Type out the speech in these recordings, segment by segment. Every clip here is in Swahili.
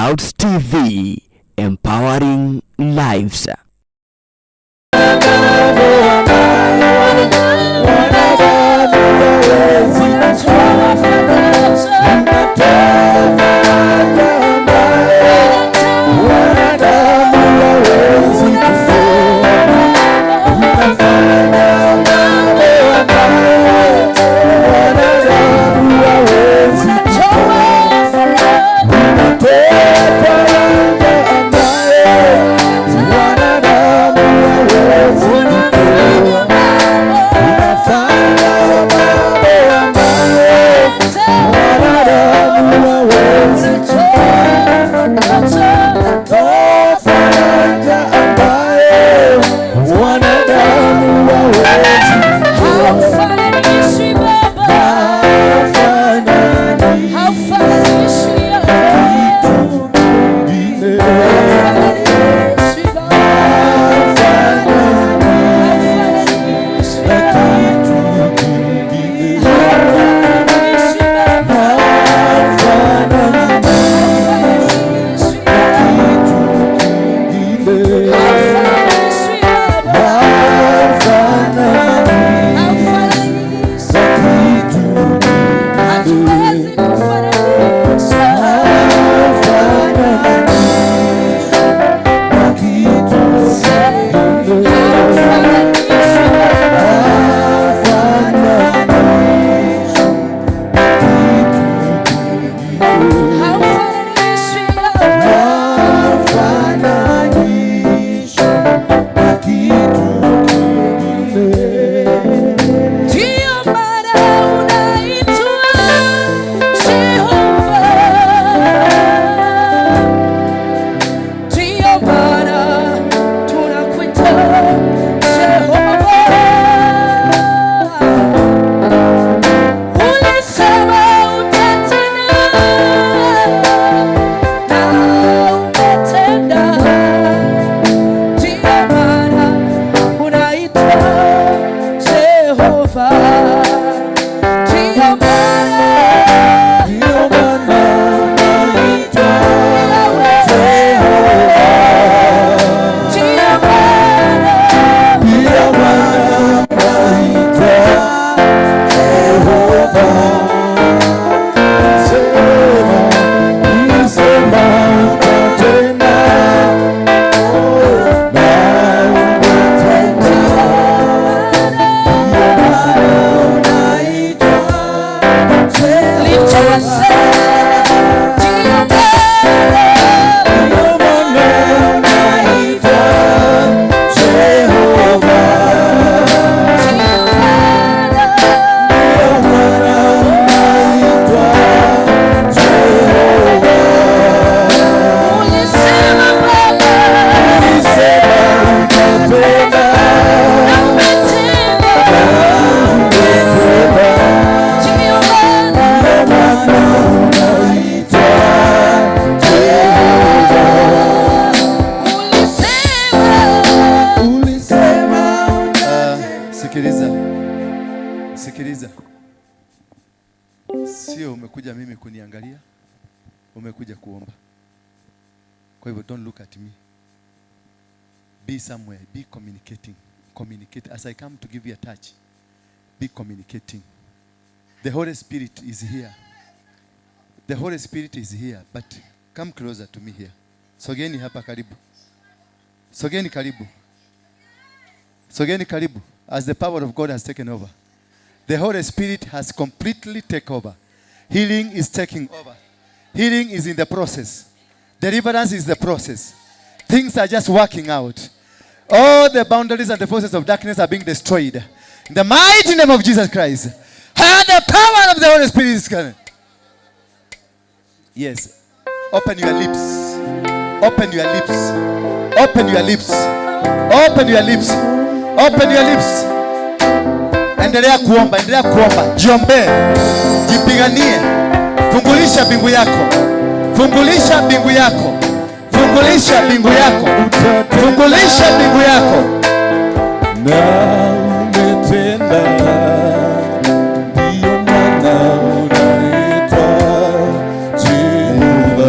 Clouds TV, empowering lives. Sikiliza, sikiliza, sio umekuja mimi kuniangalia, umekuja kuomba. Kwa hivyo don't look at me, be somewhere, be communicating, communicate. As I come to give you a touch, be communicating. The Holy Spirit is here, the Holy Spirit is here, but come closer to me here. Sogeni hapa karibu, sogeni karibu, sogeni karibu. As the power of God has taken over. The Holy Spirit has completely taken over. Healing is taking over. Healing is in the process. Deliverance is the process. Things are just working out. All the boundaries and the forces of darkness are being destroyed. In the mighty name of Jesus Christ. And the power of the Holy Spirit is coming. Yes. Open your lips. Open your lips. Open your lips. Open your lips. Open your lips. Endelea kuomba, endelea kuomba. Jiombee. Jipiganie. Fungulisha mbingu yako. Fungulisha mbingu yako. Fungulisha mbingu yako. Fungulisha mbingu yako. Na umetenda, ndiyo maana unaitwa Jehova.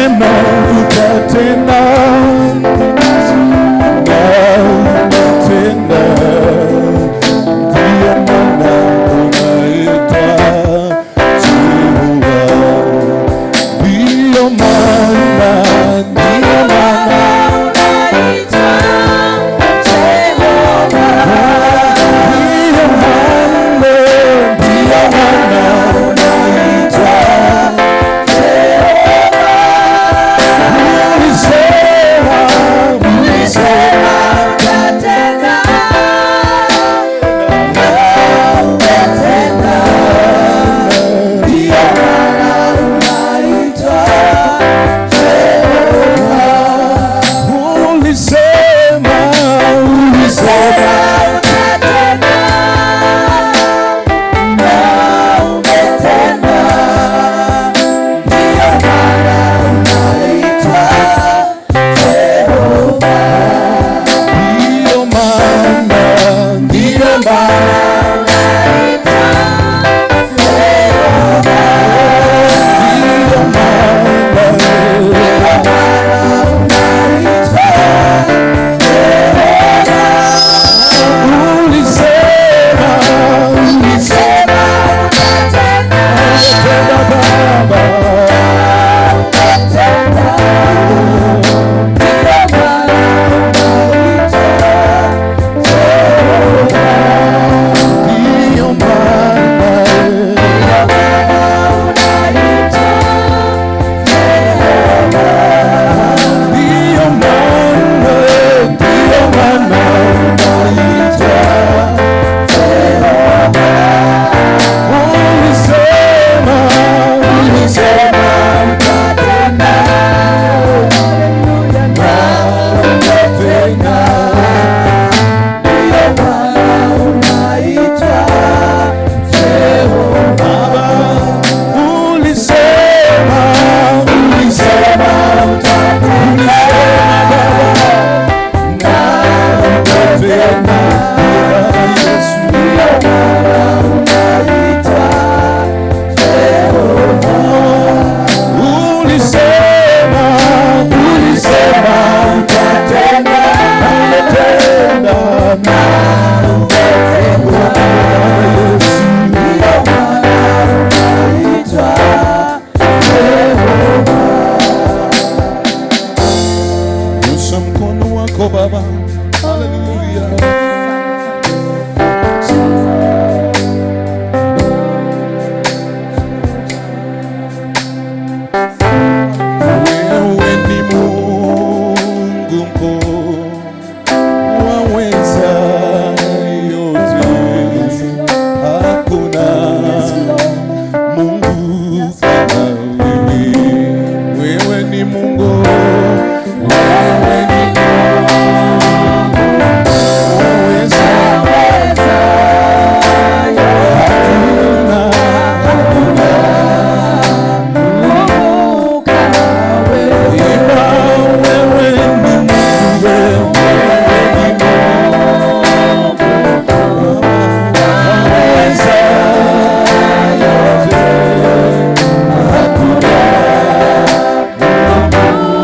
Ulisema utatenda, na umetenda. Ndiyo maana unaitwa Jehova. Ndiyo maana, ndiyo maana Unaitwa Jehova. Ndiyo maana, ndiyo maana unaitwa Jehova. Ulisema, ulisema Utatenda, na umetenda. Ndiyo maana unaitwa Jehova. Ulisema, ulisema Utatenda, na umetenda. Ndiyo maana unaitwa Jehova. Ndiyo maana, ndiyo maana Unaitwa Jehova. Ndiyo maana Unaitwa Jehova. Ulisema, ulisema Sema utatenda, tena Baba. umetenda. Ndiyo maana unaitwa Jehova. Ndiyo maana Ndiyo maana unaitwa Jehova. Ndiyo maana, ndiyo maana unaitwa Jehova. Ulisema, ulisema Utatenda, na umetenda. Ndiyo maana unaitwa Jehova. Ulisema, ulisema Utatenda, na umetenda. Yesu. Ndiyo maana unaitwa Jehova. Ulisema, ulisema Utatenda, utatenda na umetenda. Yesu. Ndiyo maana unaitwa Jehova. Nyosha mkono wako Baba. Haleluya. Wewe ni Mungu mkuu, waweza yote. Hakuna Mungu kama wewe. Wewe ni Mungu, wewe ni Mungu, waweza. Hakuna, hakuna Mungu kama wewe. Imba, wewe ni Mungu, wewe ni Mungu, waweza yote. Hakuna Mungu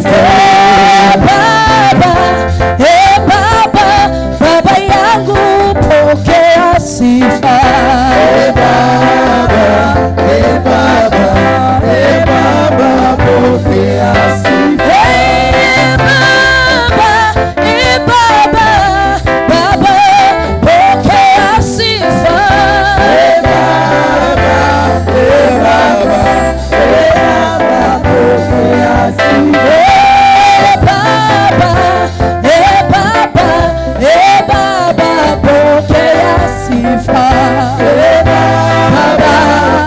sifa. Baba, e Baba, Baba yangu pokea sifa. E Baba, e Baba, e Baba pokea sifa. E Baba, e Baba, Baba pokea sifa. E Baba, e Baba, e Baba pokea sifa. E Baba, e Baba, e Baba pokea sifa. E Baba,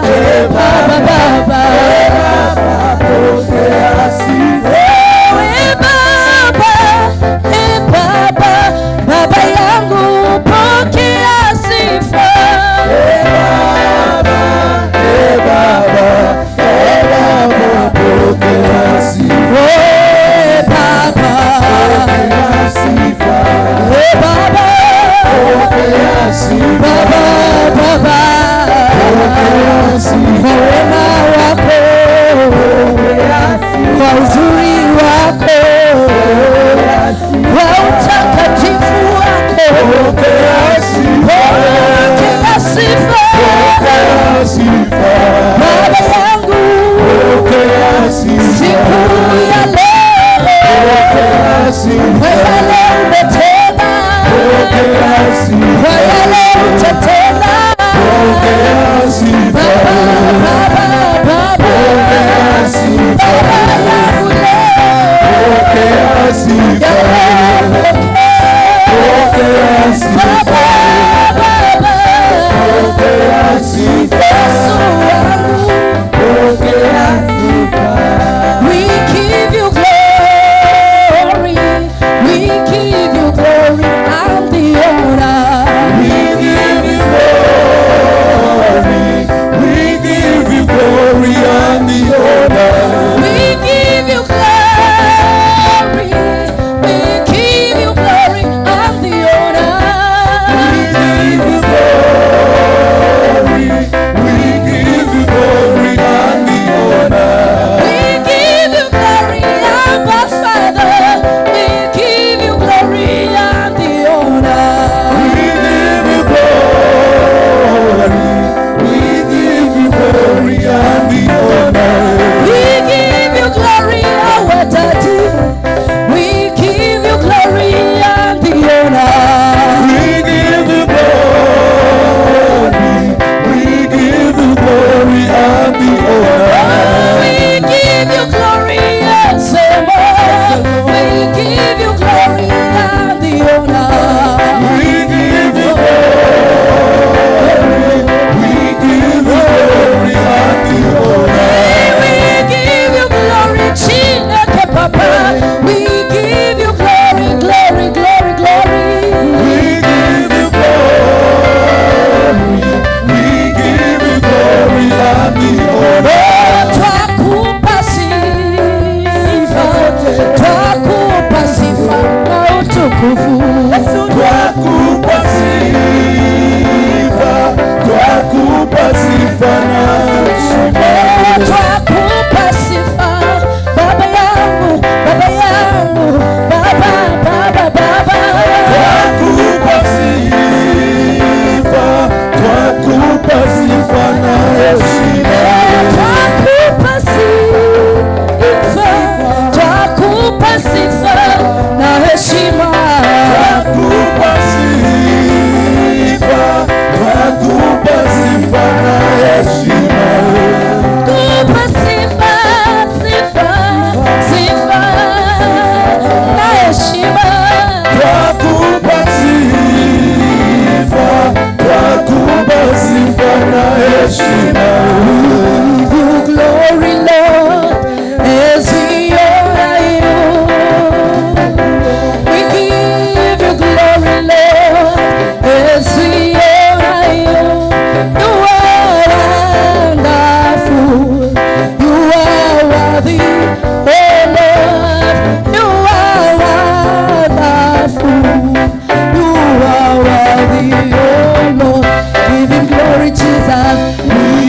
e Baba, Baba, Baba, e Baba pokea sifa. E Baba, e Baba, Baba yangu pokea sifa. E Baba, e Baba, e Baba pokea sifa. E Baba, Pokea sifa. e Baba, Pokea sifa. Baba, Baba, Pokea sifa. kwa wema wako, Pokea sifa. kwa uzuri wako, Pokea sifa. kwa utakatifu wako, Pokea sifa. pokea sifa. Pokea sifa. Baba yangu, Pokea sifa. siku ya leo, Pokea kwa sifa. yale umetenda, Pokea sifa. kwa yale utatenda. Pokea sifa. Baba, Baba, Pokea Baba, sifa. Baba yangu leo, Pokea sifa. Pokea. Pokea sifa. Baba, Baba, Pokea sifa. Yesu wangu, Pokea sifa. we give you glory, we give you glory and the honor. We give you glory. We give you glory and the honor. We give you glory, we give you glory and the honor. We give you glory. We give you glory and the honor. We give you glory, Abba Father. We give you glory and the honor. We give you glory. We give you glory and the honor. We give you glory, our Daddy. We give you glory and the honor. We give you glory. We give you glory and the honor. We give you glory, yes, Lord. We give you glory and the honor. We give you glory. We give you glory and the honor. We give you glory, Chineke Papa. We give you glory, glory, glory, glory. We give you glory. We give you glory and the honor. Twakupa sifa, twakupa sifa na utukufu. Twakupa sifa, twakupa sifa na heshima. Twakupa sifa, Baba yangu, Baba yangu, Baba, Baba, Baba. Twakupa sifa, twakupa sifa na heshima. Twakupa sifa, twakupa sifa na heshima. Twakupa sifa, twakupa sifa na heshima. Kupa sifa, sifa, sifa na heshima. Twakupa sifa, twakupa sifa na heshima. Give you glory, Lord, as we honor you. We give you glory, Lord, as we honor you. You are wonderful. You are worthy, oh Lord. You are wonderful. You are worthy, oh Lord. Give him glory, Jesus. We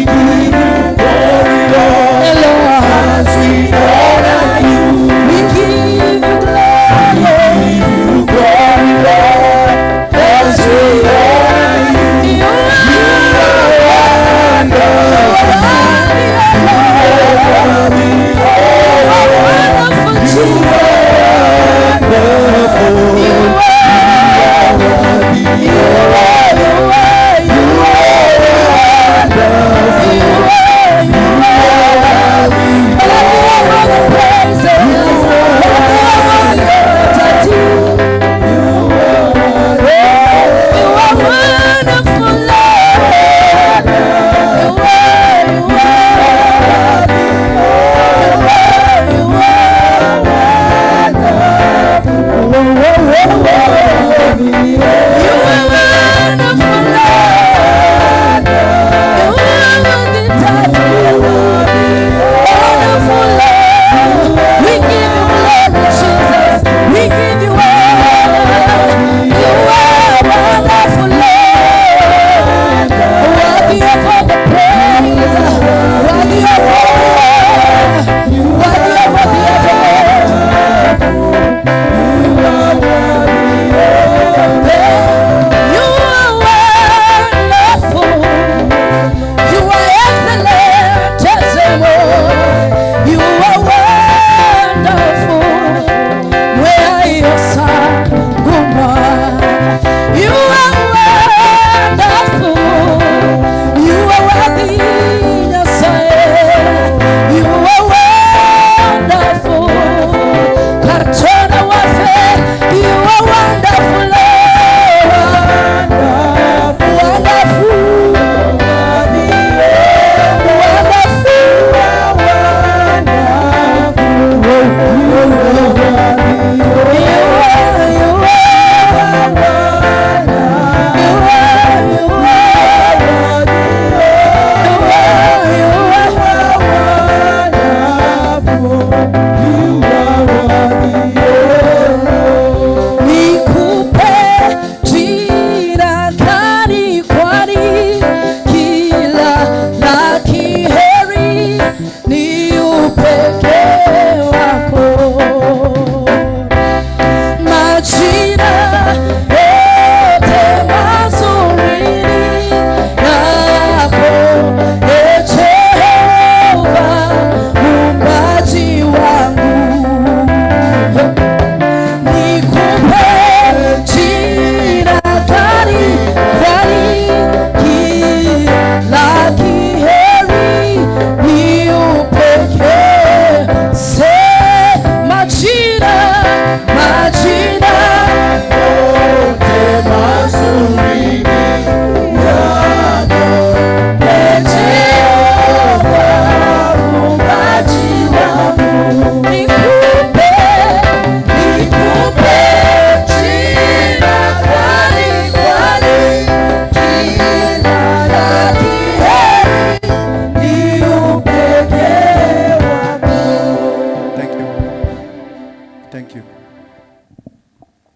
Thank you.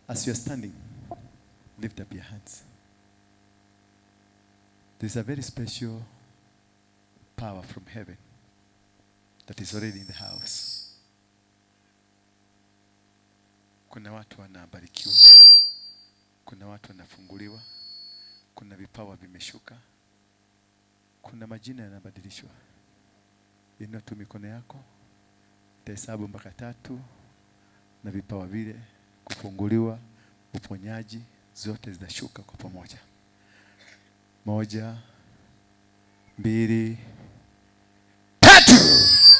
As you're standing, lift up your hands. There's a very special power from heaven that is already in the house. Kuna watu wanabarikiwa, kuna watu wanafunguliwa, kuna vipawa vimeshuka, kuna majina yanabadilishwa. Inua tu mikono yako, itahesabu mpaka 3, na vipawa vile, kufunguliwa, uponyaji, zote zitashuka kwa pamoja. 1, 2, 3.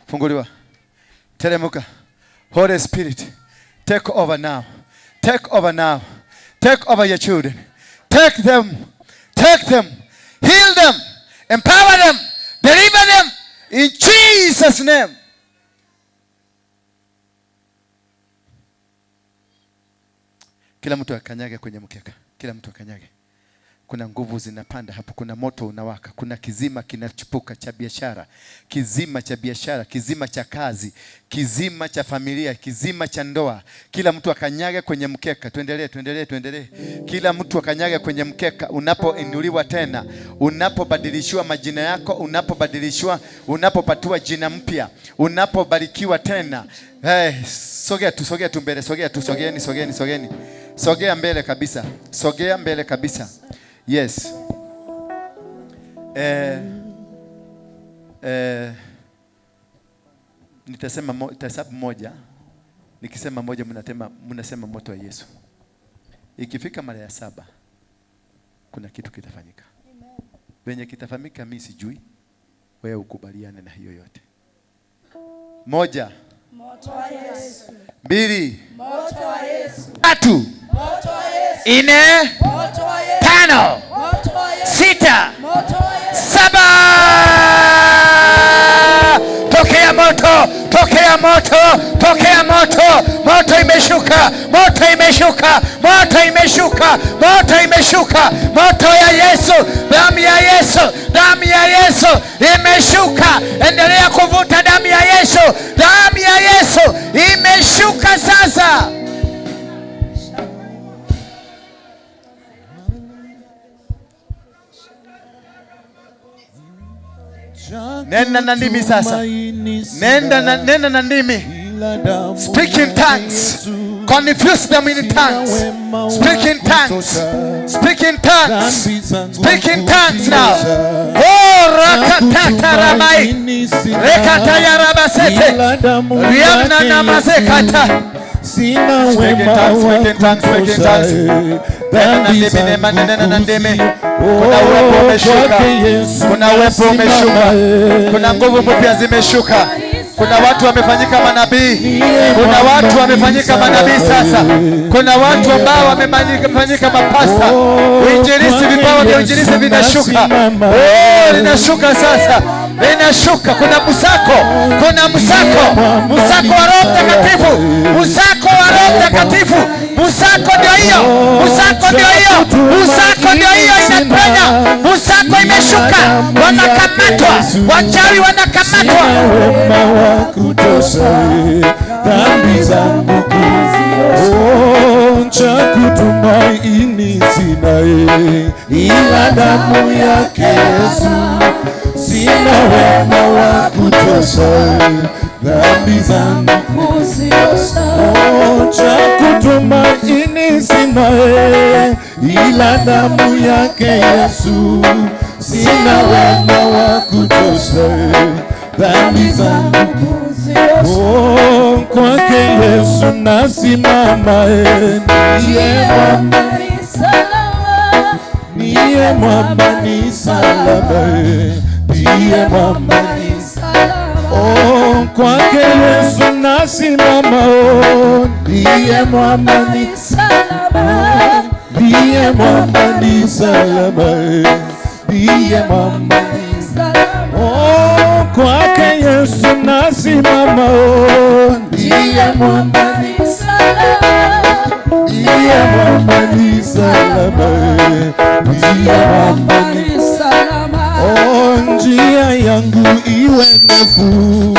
Funguliwa. Teremuka. Holy Spirit, take over now. Take over now. Take over your children. Take them. Take them. Heal them. Empower them. Deliver them. In Jesus' name. Kila mtu akanyage kwenye mkeka. Kila mtu akanyage. Kuna nguvu zinapanda hapo, kuna moto unawaka, kuna kizima kinachipuka cha biashara, kizima cha biashara, kizima cha kazi, kizima cha familia, kizima cha ndoa. Kila mtu akanyaga kwenye mkeka. Tuendelee, tuendelee, tuendelee. Kila mtu akanyaga kwenye mkeka. Unapoinuliwa tena, unapobadilishiwa majina yako, unapobadilishiwa, unapopatiwa jina mpya, unapobarikiwa tena. Hey, sogea tu mbele, sogea tu, sogeeni, sogeeni, sogeeni. Sogea mbele kabisa. Sogea mbele kabisa. Yes. Nitasema nitahesabu moja. Nikisema moja mnasema moto wa Yesu. Ikifika mara ya 7 kuna kitu kitafanyika. Venye kitafanyika mimi sijui. Wewe ukubaliane na hiyo yote. 1. Moto wa Yesu. 2. Moto wa Yesu. 3. Moto wa Yesu. 4. Moto wa Yesu. 5. Moto wa Yesu. 6. Moto wa Yesu. 7. Tokea moto, tokea moto, tokea moto. Moto imeshuka, moto imeshuka, moto imeshuka, moto imeshuka. Moto ya Yesu, damu ya Yesu, damu ya Yesu imeshuka. Endelea kuvuta damu ya Yesu, damu ya Yesu imeshuka sasa. Nena na ndimi sasa. Nena na ndimi. Speak in tongues. Confuse them in tongues. Speak in tongues. Speak in tongues. Speak in tongues now. Oh, rakatata ramai. Rekata ya rabasete. Riamna namazekata. Sina Speak in wema tongues, wa speak in tongues, speak in tongues. kutosha, Nena na dhambi ndimi, zangu nena na ndimi. kuziosha. Kuna uwepo umeshuka. Kwake Yesu Kuna uwepo umeshuka. nasimama. Kuna nguvu mpya zimeshuka. Kuna watu wamefanyika manabii. Kuna watu wamefanyika manabii sasa. Kuna watu ambao wamefanyika mapasta. Uinjilisti, vipawa vya uinjilisti vinashuka. Oh, linashuka sasa. Linashuka. Kuna msako. Kuna msako. Msako wa Roho Mtakatifu. Msako wa Roho Mtakatifu. Msako ndio hiyo. Msako ndio hiyo. Msako ndio hiyo inapenya. Msako imeshuka. Wanakamatwa. Wachawi wanakamatwa. Sina wema wa kutosha, dhambi zangu kuziosha, kutumaini sina ila damu yake Yesu. Sina wema wa kutosha, dhambi zangu kuziosha, kutumaini sina ila damu yake Yesu. Sina wema wa kutosha, dhambi zangu kuziosha. Kwake Yesu nasimama, ndiye mwamba ni salama, ndiye mwamba ni salama, ndiye mwamba ni salama. Oh, kwake Yesu nasimama, ndiye mwamba ni salama, ndiye mwamba ni salama, ndiye mwamba ni salama. Oh, kwake Yesu nasimama, ndiye mwamba ni salama, ndiye mwamba ni salama, ndiye mwamba ni salama. Oh, njia yangu iwe ndefu.